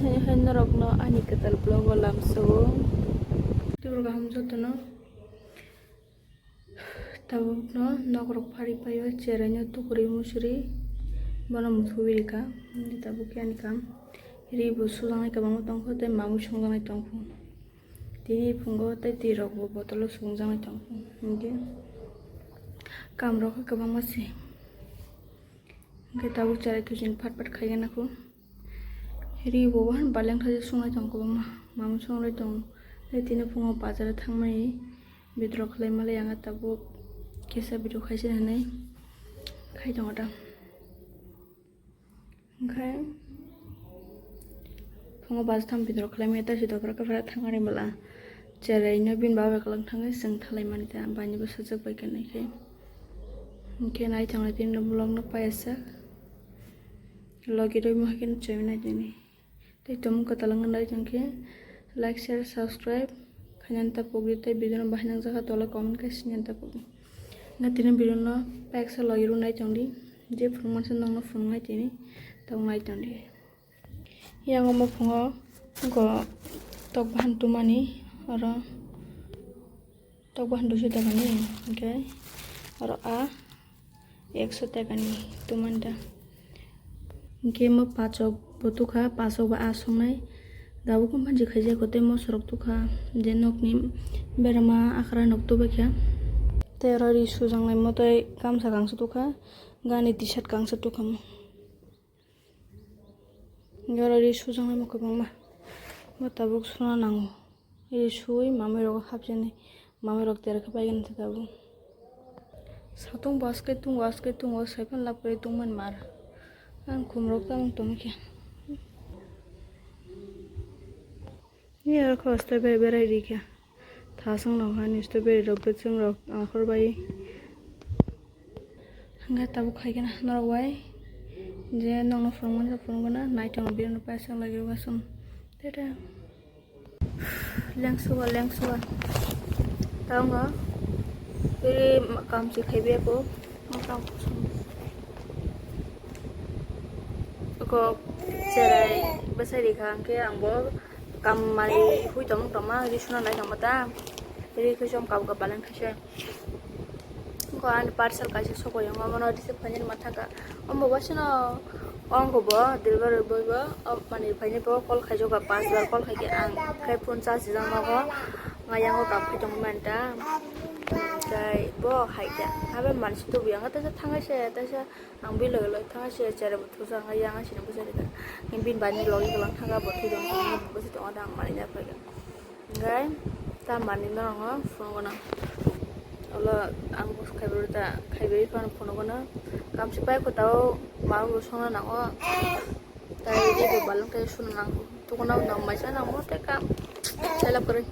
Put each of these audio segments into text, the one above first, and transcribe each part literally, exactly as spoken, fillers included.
Hai norokno ani kwtal vlog o lamsao. Tubur kaham jotono. Tabukno nokrok phari paio, cheraino tukuri musuri bono muthubwi rikha. Tabuk khe ani kam. Ri bo sujaknai kwbangma tongkho tei mamwi songjaknai tongkho. Tini phungo tei twi rokbo botolo songjaknai tongkho. Hinkhe kam rok kwbangma se. Hinkhe tabuk cherai thujin phat phat khaigena kho. Ri bo wan baleng thajak sunglai tongo kwbangma, mamung sunglai tongo. Tei tini phungo bazar o thangmani withdraw khlai malai ang tabuk kesa video khaisa hinwi khai tongo ta. Hinkhe phungo bazar thang withdraw khlai maya ta si dopra khe phara thang ari mala. Cherai no bini baba kwlwng thangwi chwng thalai mani ta, bani bo sajak bai khe nai khe. Hinkhe nai thangla tini vlog no paiya sak. Logi rwi mo hai khe no choi nai tini. Tei tongmung kwtal wngwi nai tong khe like, share, subscribe khainani ta pokdi tei video no bahai nang jakha tola comment khe sinani ta pokdi. Nga tini video no paiksa logi rw nai tongdi, je phunuk mansa nokno phunuk nai tini tong nai tongdi. Yang omo phungo go tok bahan tumani oro. Tok bahan duiso taka ni, hinkhe oro a ekso taka ni tumani da. Hinkhe mo pachok bo tukha, pachok bo a songnai. Tabuk manji khaijak tei mosorok tukha, je nokni berama akhra nok tubaikha. Tei oro ri sujaknai mo tei kamsa kangsa tukha, gani t-shirt kangsa tukha mo. Oro ri sujaknai mo kwbangma. Bo tabuk suna nango. Ri suwi mamwi rogo hapjani. Mamwi rok tera khe paigani tabuk. Satung bo aske tungo, aske tungo, saipan lapri tungmani mar. Ang khum rok tamo tongkhe. Ni oro khe strawberry berai rikha. Thasung rok hani strawberry rok bwswng rok ahor bai. Hwnkhai tabuk khai gana norok bai je nokno phwrwngmani phwrwngmano naitongno birokno paisa lagirok aswk tete. Lengsuwa lengsuwa tabukno tei kamchi khaibai kho. Oko cherai bwsai rikha hwnkhe ang bo kam manwi hui tongma tongma ri suna nai tongma ta ri khe chwng kabo kabo baleng khaisa. Oko ani parcel kaisa sokoi wngo, omono receive khainani ma thangkha. Omo bo sino ongko bo delivery boy bo, o manwi phainai bo call khaijakha, panch bar call khaikhe ang khai phone charge rijak nogo, nga yango kap khai tongwi manta. Tei bo haikhe abo mansi tubuya, nga teisa thangaise, teisa ang bini loge loge thangaise, cherai bo thusa nga yang sini bwsai rikha. Bini bai ni logi kwlang thangkha, bo thwi tongkha, bwsai tongo da ang manwi ya phaikha. Hingke ta manwi norokno phunukgwno. Olo ang bus khaibrwi ta khaibrwi phano phunukgwno. Kamchi pai kotao maro bo songna nango. Tai ree bo balwng tai suna nango. Tukuna bo nang maisa nango tei kam selap kwrwi.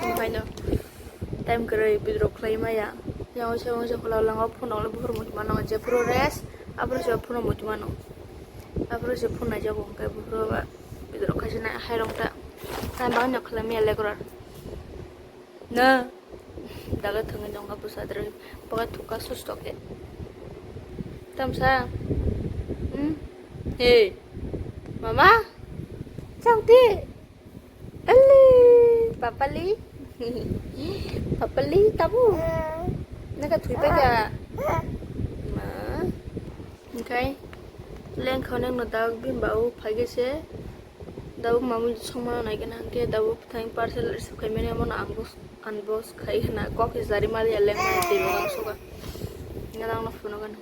Omo haino time kwrwi withdraw khlai maya. Yang waisa waisa khula lango phunukle buphuru muchung mano. Jephuru rest aphuru se phunuk muchung mano. Aphuru se phunuk naijago hwnkhe buphuru ba. Bidoro khaisa nai hairok ta. Nai bagwi no khlai maya lekra. Na. Daga thangwi nong abu sadre. Paga thuka susto khe. Tamsa. Hmm? Hey. Mama. Changti. Ali. Papali. Papali tabu. Naga thui paga. Ma. Hingkai lengkha nengno dak bini ba o phaikhe se dabuk mamui songmano naikhe na, hingkhe dabuk thang parcel receive khaimani, omono ang bo unbox khai khna kok se jari maliya lengmani teibo uansukha. Hingkhe nangno phunukgwno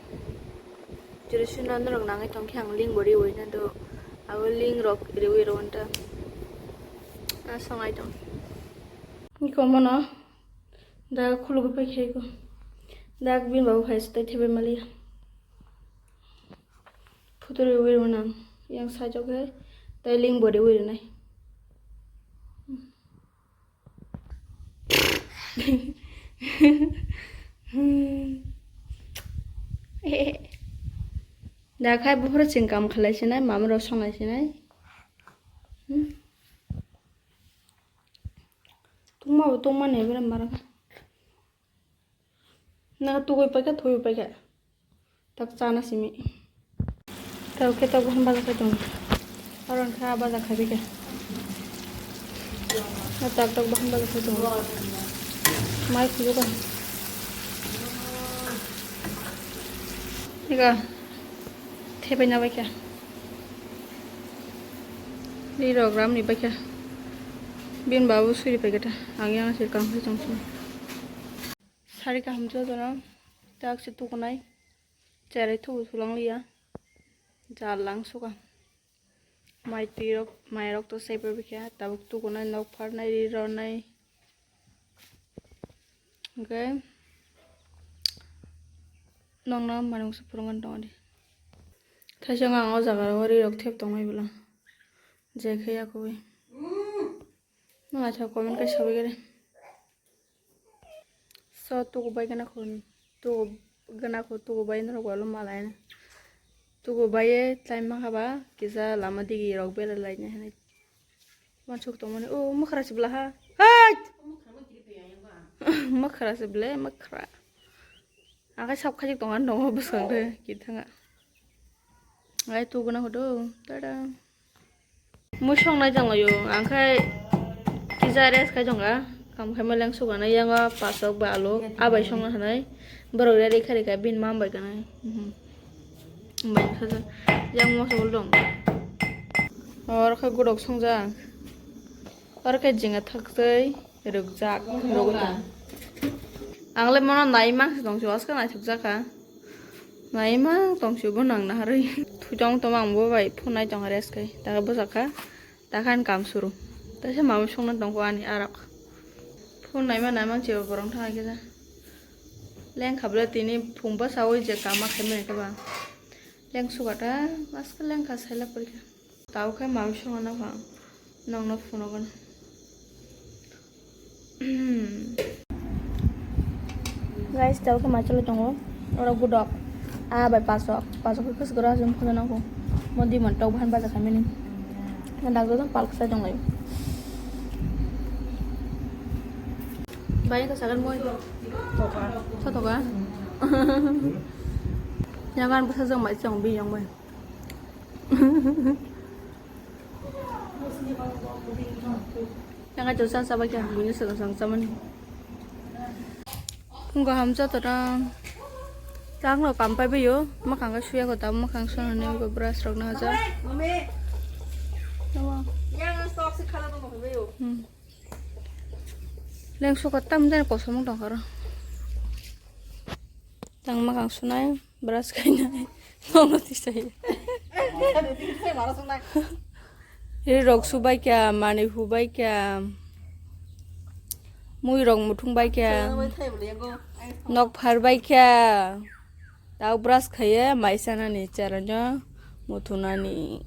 jodi sino norok nangwi tongkhe ang link bo riwi na do, abo link rok riwi rw ta. A songai tong. Hingkhe omono dak khulugwi paikhe eko dak bini ba o phaisa tei thebai maliya. Photo rwui rwnang yang sajok hai tei link bo rwui rwnai. Da khai buphuru chwng kam khlai sinai, mama rok songnai sinai. Tungma bo tungma ni bwrwi mara. Naga tugui paikha, thugui paikha. Tak chana simi. Tao khe tok buhan baja khai tongo. Oro wngkha baja khaibikha. Na tak tak bahan baja khai tongo. Mai khujugo. Ega thepai na baikha. Ri rok ram ni baikha. Bin babu suri paikha ta. Ang yang se kang se tong se. Sari kaham jotono. Tak se tukunai. Cherai thubu sulang liya. Jal lang suka. Mai twi rok, mai rok to saipa bikha, tabuk tukunai nok pharnai, ri rwnai. Hwnkhe nokno manwi se phwrwngmani tongo di. Thaisong ang o jaga o ri rok thep tongmai bwla. Je khe yakubui. Nwng naithok comment khe sabai khe de. So tuku bai gana khu, tuku gana khu, tuku bai norok ualo malai na. Tuku bai ye tlaima kha ba kisa lama digi rok bera lai na hinui. Wansuk tongmani, o mwkhra se bwla ha. Hait! Mwkhra se bwle, mwkhra. Ang khe sab khajik tongo, tongo bwskang de, kithanga. Ai tuku gana khu do, tada. Mui songnai tonglaio, ang khai kisa rest khai tongkha. Kam khai ma leng suganai, yango pasok ba alu, abai songna thanai. Borok ready kharika, bini mam bai kanai. Mhm. Bai khaja. Yang moso dong. Oro khe godok songjak. Oro khe jinga thaktwi. Rwkjak, rwgwi tong. Ang le mono nai mang se tong sio, aska naithok jak kha. Nai mang tong sio, bo nang naharwi. Thujong tong ang bo bai phone nai tong rest khai. Taka bwsakha, taka ani kam suru. Taisa mama songna tong kho ani arak. Phone naima naimang se borong thang khe ja. Lengkha bwle tini phung bwsawi je kama khaimani khe ba. Leng suka ta, aska lengkha saila porikha. Tao khe mami songna nokha nokno phunukgwno. Guys, tao khe maichwlwi tongo. Oro gudok. Ah, bai pasok. Pasok khe kwswk ro aswk phunuknakho. Mo di mon tok bahan baja khaimani. Na dakjak jang palk sai tonglai. Bai ka sagan moi. Thoka. Thoka. Yang kan bwsajwk mai chong bi yang bai. Yang aja sang sabai kya, bunya sang sang sama ni. Phung kaham cha to tang. Tang lo kam pai bayo, makang ka suya ko ta, makang sona ne ko brush rok na ja. Mami. Yang stok se khala to mo bayo. Hmm. Leng suka tam jani kosom wng tongkha ro. Tang makang sunai, brush khainai, nono tisai. Ri rok subai kya, mani hubai kya, mui rok muthung bai kya, nok phar bai kya. Tao brush khaiye, mai sanani, charaino muthunani.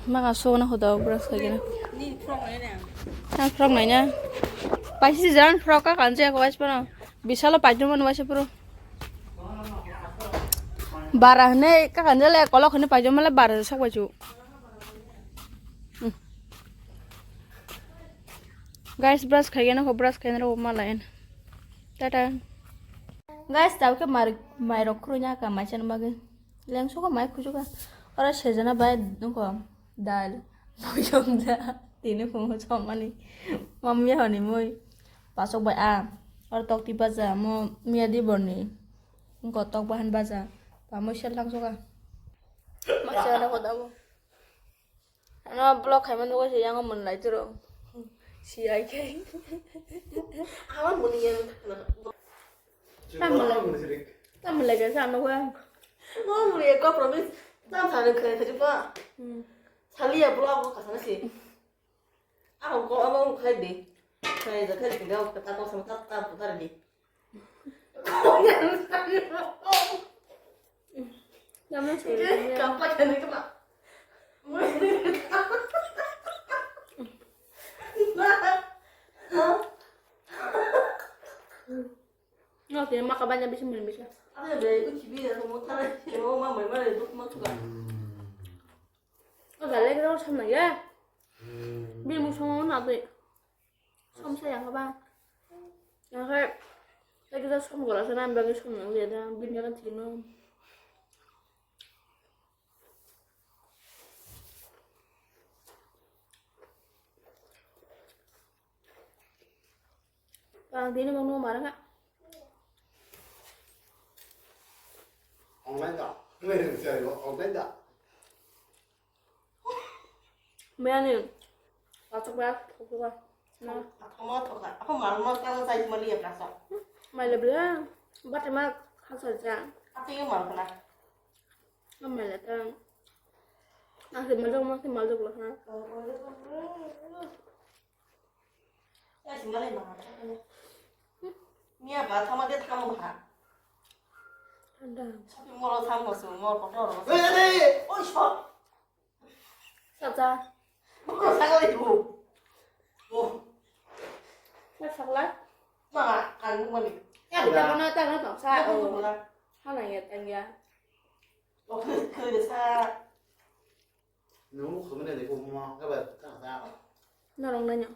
Maka sogna hoda brush khaigena. Ni frog nai na. Ah, frog nai na. Paisi jan frog ka kanje ko wais pano. Bisalo paituma no wais puro. Bara hne ka kanje le kolok hne paituma le bara sok waisu. Hmm. Guys, brush khaigena ko brush khaigena ro malayan. Tata. Guys, tao khe mar-, mai rok khurui nya ka mai chana bagwi. Leng suka mai khujuka. Ora sejana bai nungko dal. Muyong da. Tini phungo chomani. Mamya honi mui. Pasok bai a. Ora tok ti baja mo miya di borni. Nungko tok bahan baja. Pamoi sel thang suka. Mai chana ko dabo. Ano block khaima nugwi se yango mwnlai turo. Si ai khe. Ama muni ya. Tam mwnlai. Tam mwnlai khe sa ano wa. No muni ya ko promise. Tam sa nang khe khe ba. Hmm. Sali ya block ko kasana si. Ako ko amo khai de. Khai da khai de ga ta ko sama ta ta putar de. Kapai kani kama. No, tiene más cabaña, bicho, mil bicho. Ada deh, itu cibi ya, semua tanah, semua mama, mama, itu semua suka. O da le gro sam na ya. Bi mu song na de. Som sa yang ba. Yang kai. Lagi da som gora sana bagi som na ya da bin ya kan tino. Ang tini mangno mara kha. Online da. Online da. Mani. Atok ba, atok ba. Na. Atok ma atok ka. Apa mal mal ka sa itu mali ya prasa. Mai le bla. Bate ma khasa ja. Apa yang mal kana? Mai le ta. Nasi mal dok, nasi mal dok lah ha. Miya ba thama de thamo ha. Ada. Shopping mall thamo su mall photo ro. Oi, oi, oi. Oi, shop. Sabja. Bukan sakal itu. Oh. Sa sakla. Ma, kan bukan itu. Ya, kita mana tahu dong sa. Oh. Hana ya tanya. Oh, kerja. Nung kemana deh, kau mau apa? Kau tahu. Norong nanya.